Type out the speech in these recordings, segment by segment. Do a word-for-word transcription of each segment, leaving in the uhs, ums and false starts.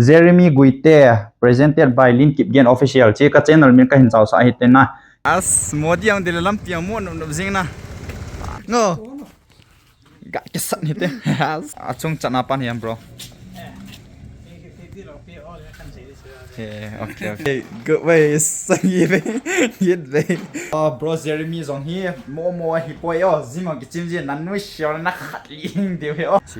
Jeremy Guite, presented by Lin Kipgen Official. Chi ka channel min ka hin chao sa hi te na. As, Modi ang dile lampi ang mo no zing na. Ngo. Ga kisat ni te. As, achung chan a pan hiam, bro. He, okay, okay. Good way, sangi way, yet way. Oh, bro Jeremy zong hi mo mo hi poi o, zim ang kichim zin nan nui sial na khat li hing deu he o. Si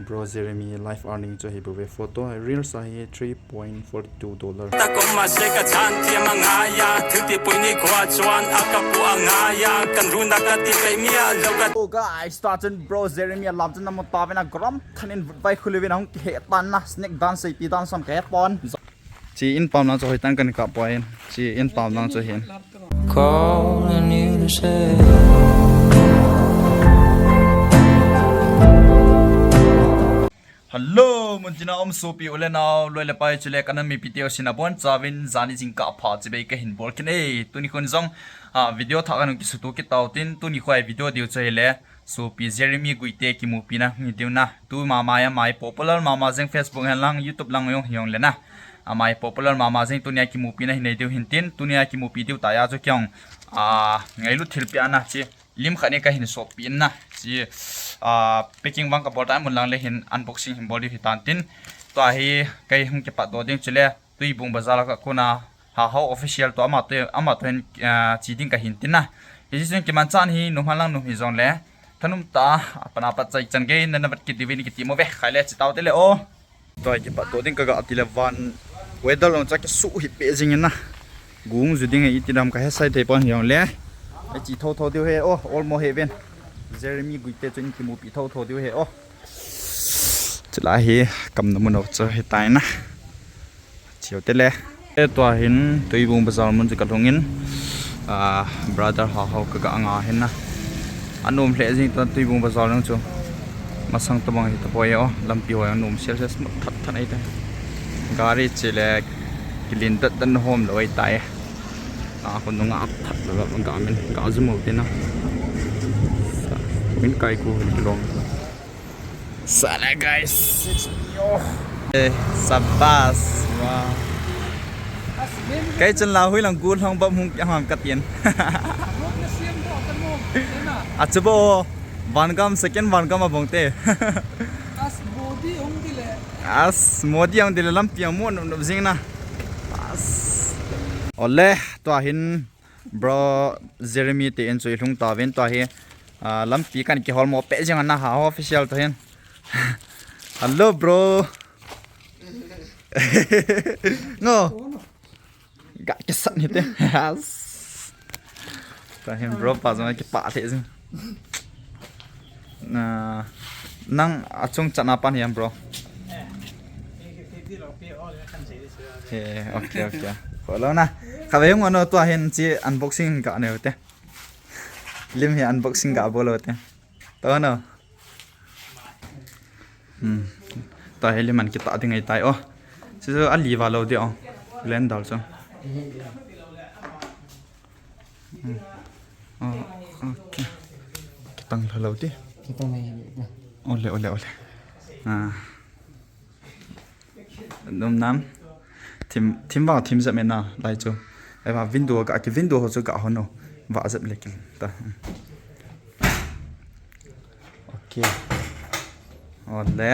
bro Jeremy life earning cho hi bo ve photo, reels a hi three point four two dollar. Ta koma se ka chan thiam a ngai a, thil ti pui ni khua chuan a ka pu a ngai a, kan run a ka ti pe mi a lo ka. Oh guys, ta chun bro Jeremy a lam chun na mo ta ve na gram thanin vai khulu ve na hung he tan na snack dan sei pi dan sam ka he pon. Chi in pam lang chu hoi tan kan ka poi in. Chi in pam lang chu hin. Calling you to say. Hello, mun tina um sopi u le nau, loi le pai chule ka nam mipi teu sin a bon chauvin zani jingkah pha chibai ka hin bol kit e. Tuni khun zong, ah, video thah ka nung kisutu kit tau tin, tuni khoi video diu chu hi le. Sopi Jeremy Guite kimupina hi diu na. Tu mama ya mai popular mama jeng Facebook hen lang, YouTube lang yong hiong le na. Amai popular mama jeng tunia kimupina hi nei diu hin tin, tunia kimupi diu ta ya chu kyong. Ah, ngailut thil pia na chi. Lim khat ni ka hin sopi na. Chi, ah, packing vang ka bol ta mun lang le hin unboxing hin bol diu hi tan tin. Tua hi kai hung kipat do ding chule. Tuibung Bazar ka kona Hahau Official to ama to, ama to hin, ah, chi ding ka hin tin na. Hichi chun kiman chan hi num halang num hi zong le. Thanum ta, a pana pat chai chan gei na na vat kit diu vin kiti mo ve, khai le chi tau te le o. Toi kipat to ding ka ga ti le van weather long cha kisu hi pe jing in na. Gung zu ding e iti dam ka he sai thei pon hi zong le. E chi tho tho diu he o, all mo he ven. Jeremy Guite chun kimupi tho tho diu he o. Chila hi kam na mun o chu he tai na. Chiu te le. E tua hin Tuibung Bazar mun chu ka lhung in, ah, brother Hahau ka ga nga hin na. Anum hle jing tua Tuibung Bazar lang chu. Masang tabang hi ta poi o, lampi hoi anum sel sel smooth that that ai ta. Gari chi le kilin dat dat na hom lo ai ta e. A ko nunga that lo ga min ga zu mo te na. Min kai ku long. Sala guys. Eh, sabas. Wow. Kai chan la hui lang gul hong bam hung ki ham ka tian. A chu bo. Van gam second van gam a bong te. As Modi hong dile. As Modi hong dile lampi ang mo no zing na. As. Ole, tua hin. Bro Jeremy te in chu i lhung ta vin tua hi, ah, lampi kan kihol mo pe jing ana ha official to hin. Hello bro. Ngo. Ga kisat ni te. Ta hin bro pa jong kipah the jing. Na, nang achung chan a pan hiam bro? He, okay, okay. Follow na. Kha ve hung ano tua hin chi unboxing ka ne te. Lim hi unboxing ka bolo te. To no. Hmm. Tua hi lim an kita ding ai tai o. Chu chu a li va lo de o. Len dal chu. Hmm. Oh, okay. Kitang lha lo ti. Kitang mai ni. Ole, ole, ole. Ah. Dum nam. Thim, thim va thim jep me na lai chu. Ai va window ka ki window ho chu ka ho no. Va jep le kin ta. Okay. Ole.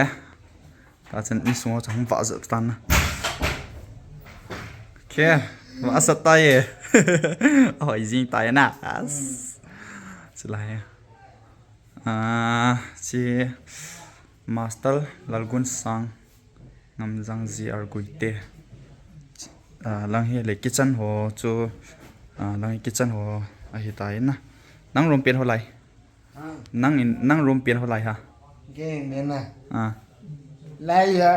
Ta chen insung ho chu hung va jep tan na. Okay. Va sa ta ye. Hoi jing ta ye na. As. Chulai. Ah, chi Master Lalgunsang Ngamjang G R Guite. Ah, lang hi le kitchen ho chu, ah, lang hi kitchen ho ahi ta in na. Nang room pen ho lai. Ha. Nang in, nang room pen ho lai ha. Ke ne na. Ah. Lai ya.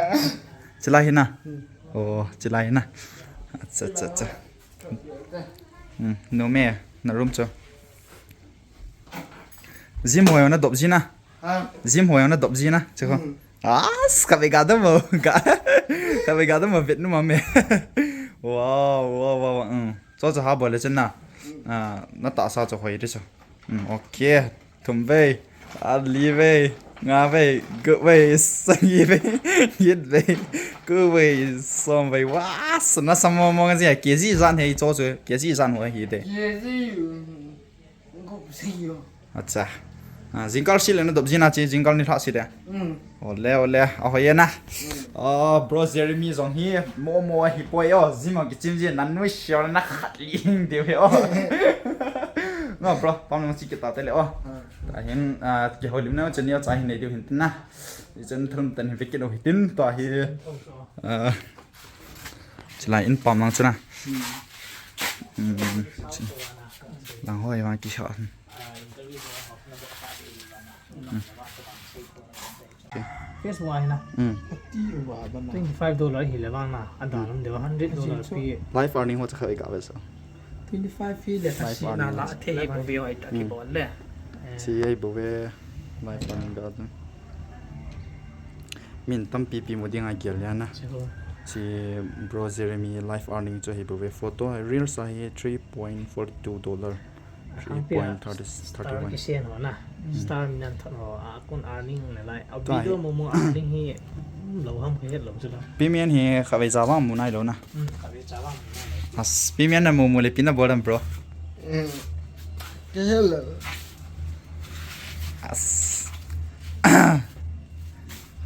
Chi lai hi na. Hmm. Oh, chi lai hi na. Acha, acha, acha. Hmm, no me, na room chu. Gym ho na dop jin a. Ha? Gym ho na dop jin a, che ko. Hmm. As, ka be ga da mo, ga. Ka be ga da mo, vet nu ma me. Wow, wow, wow, wow. Hmm. Cho cho ha bo le chen na. Hmm. Ah, na ta sa cho hoi de cho. Hmm, okay. Thum ve. A li ve. Nga vei, gup vei, sagi vei, get vei, ku vei, som vei, wa, sana samo mo nga zia, kg zan hei cho chu, kg zan ho hi de. Kg, um, gup sei yo. Acha. Ah, jingkah si le na dop jina chi, jingkah ni lha si de. Mm. Ole, ole, a hoi na. Mm. Oh, bro Jeremy jong hi, mo mo hi poi o, jima kichim ji, na nui share na khat ling de o. No, bro, pam nang chi kita te le o. Ah. Tahin, ah, kihoulimna channel cha hin nei diu hin tin na. Ichan thum tan hin vekit u hitin, tua hi, ah, chilai in pam lang chuna. Hmm. Hmm, chi. Lang hoi vang kisha. Hmm. Okay. First one na. Hmm. Twenty-five dollar hi le vang na, a dan um de hundred dollar pi. Live earning ho cha kha ga ve so. Twenty-five fee le. Live earning. Na la the bou ve oi ta ki bol le. Chi ei bou ve live earning ga tu. Min tampi pi mu ding a gel ya na. Chi bro Jeremy live earning chu hi bou ve photo reels a hi three point four two dollar. Three point thirty, thirty-one. Star kisen ho na. Star min an thot ho a kun earning le lai. A video mo mo earning hi, um, lo ham khe het lo chu la. Payment hi kha vei cha vang mu nai lo na. Hmm, kha vei cha vang mu nai lo. As, payment na mu mu le pin na bol dam, bro. Hmm. Ke hel. As.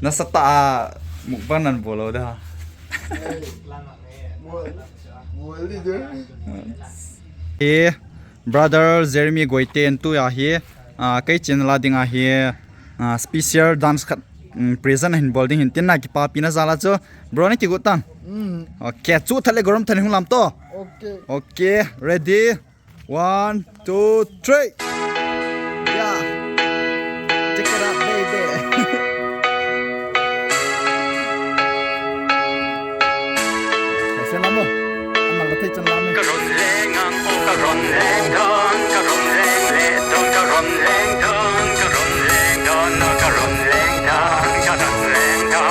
Na sa ta mukbang nan bol lo da. Bol, bol di de. Eh, brother Jeremy Goite en tu ya hi, ah, kei channel a ding a hi, ah, special dance khat, mm, present hin bol ding hin tin na kipapi na jal a chu. Bro, na kigot tan. Mm. Okay, chu thale gorom thale hung lam to. Okay. Okay, ready? One, two, three. Yeah. Check it out, baby. Listen, Lamo. Amal ba thei chan Lamo. Ka ron leng ang, oh, ka ron leng don, ka ron leng le don, ka ron leng don, ka ron leng don, oh, ka ron leng don, ka ron leng don.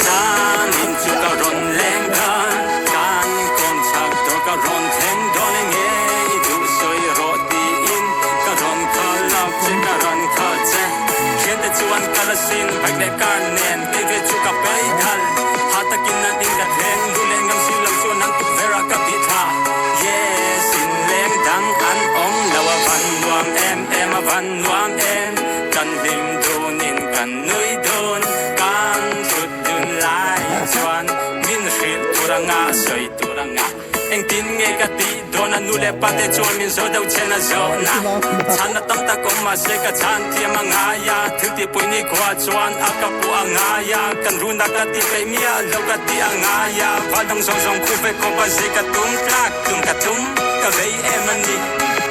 Zanin chu ka ron leng don. Kan kon chak to ka ron theng dol nge, du soi ro ti in ka ron kha lap che, ka ron kha che. Khian te chuan ka la sin, bike le car nen, te ve chu ka pei thal. Ha takin nan in ka theng, du le ngam si lam chuan nan tu vera ka bi tha. Yes, in leng dang an om lo a van nuam em em a van nuam em. Kan hlim dun in kan nui dun, kan thut dun lai chuan min hril tur anga sawi tur anga. Engtin nge ka tih dawn a, nu leh pa te chuan min zo deuh chen a zawhna. Chhanna tam tak awm mah se ka chhan thiam a ngai a, thil tihpui nikhua chuan a ka puh a ngai a, kan runa ka tih peih miah lo ka tih a ngai a, van dang zawng zawng khu ve khawp a, zei ka tum tlak tum ka tum, ka vei em a ni.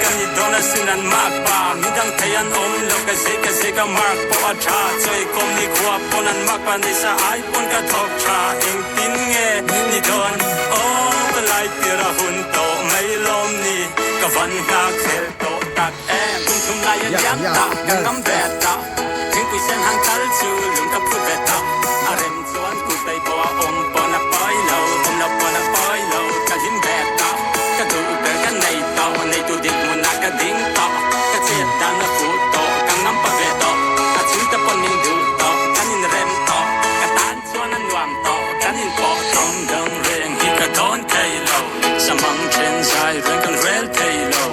Ka ni dawn a sin an mak pa, midang thei an awm lo, ka zei ka zei ka mark pawh a ṭha, chaw ei kawm nikhua pawn an mak pa, neisa ai pawn ka thawk ṭha, engtin nge ni dawn? Aw, ka lai tir a hun tawh mai lawm ni, ka van nghak zel tawh tak em. Kum thum lai a liam ta, ka ngam ve ta, thingpui sen hang chal chu lung ka phut ve ta, a rem chuan kut bei pawh a awm pawn a pawi lo, awm lo pawn a pawi lo, ka hlim ve ta, ka duh ber ka nei tawh, neitu dinhmunah ka ding tawh, ka chet dan a fuh tawh, ka ngam pa ve tawh, a chhungte pawn min duh tawh, kan inrem tawh, ka tan chuan a nuam tawh, kan inpawh tawh. Dang reng hi ka dawn thei lo, samang ṭhen zai reng kan rel thei lo,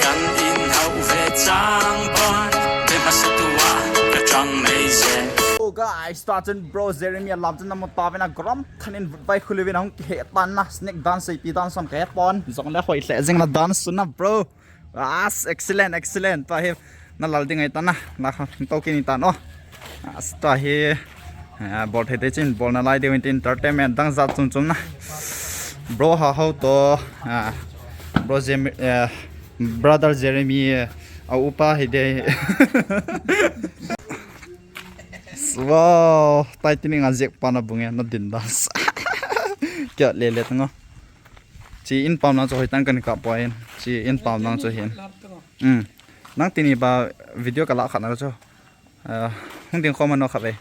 kan inhauh ve chang pawn, te hmasa tua ka chang mai zel. Oh guys, ta chun bro Jeremy a lam chun na mu ta vena, gorom thanin vai khulu vena hung kihe tan na, snake dance, seipi dance sam ka he pon, zong le hoi hle zing na dance na bro. As, excellent, excellent. Tua hi na lal ding ai tan na, na kha to kini tan o. As, tua hi, ah, bol thei te chin, bol na lai deuh in tin entertainment dang zat chum chum na. Bro ha ho to, ah, bro Jeremy, eh, brother Jeremy, eh, a upa hi de. Wow, tai tini nga zek pa na bunge na din dance. Kya le le tango. Chi in pam na chu hoi tan kan ka poi. Chi in pam na chu hin. Um. Nang tini ba video ka la khat na chu. Ah, hung ding khom ano khat ve.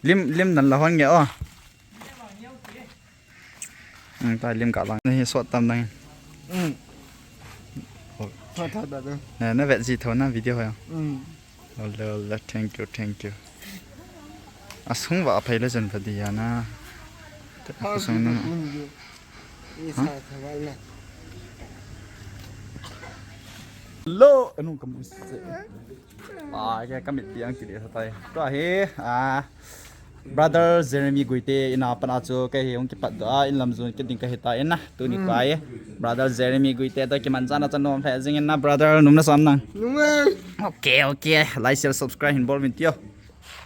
Lim, lim nan la hon nge o. Um, ta lim ka lang. Ni sot tam nang. Um. Tha, tha, tha, tha. Na, na vet ji tho na video ho. Um. Ole, ole, thank you, thank you. Asung va aphei le jen pha dia na. Asung na. Lo, anu kamu se. Ah, ke kamit piang kile sa tai. Tua hi, ah, Brother Jeremy Guite ina pana chu kahi hung kipat doh a, inlam jon kit ding kahi ta ina, tuni pai. Brother Jeremy Guite to kiman chana cha nom lheh jing ina, brother, num na sam nang. Nungai. Okay, okay. Like, share, subscribe hin bol vin tio.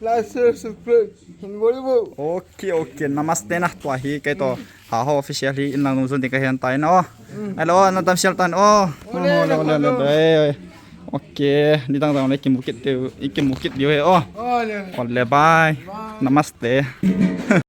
Like, share, subscribe hin bol vin. Okay, okay. Namaste na, tua hi kei to. Ha ho official hi inlang nung jon ding kahi ta ina o. Hello, na dam sial tan o. Ole, ole, ole, ole. Okay, ni dang dang le kimu kit diu, i kimu kit diu he o. Ole, ole. Ole, bye. Bye. Namaste.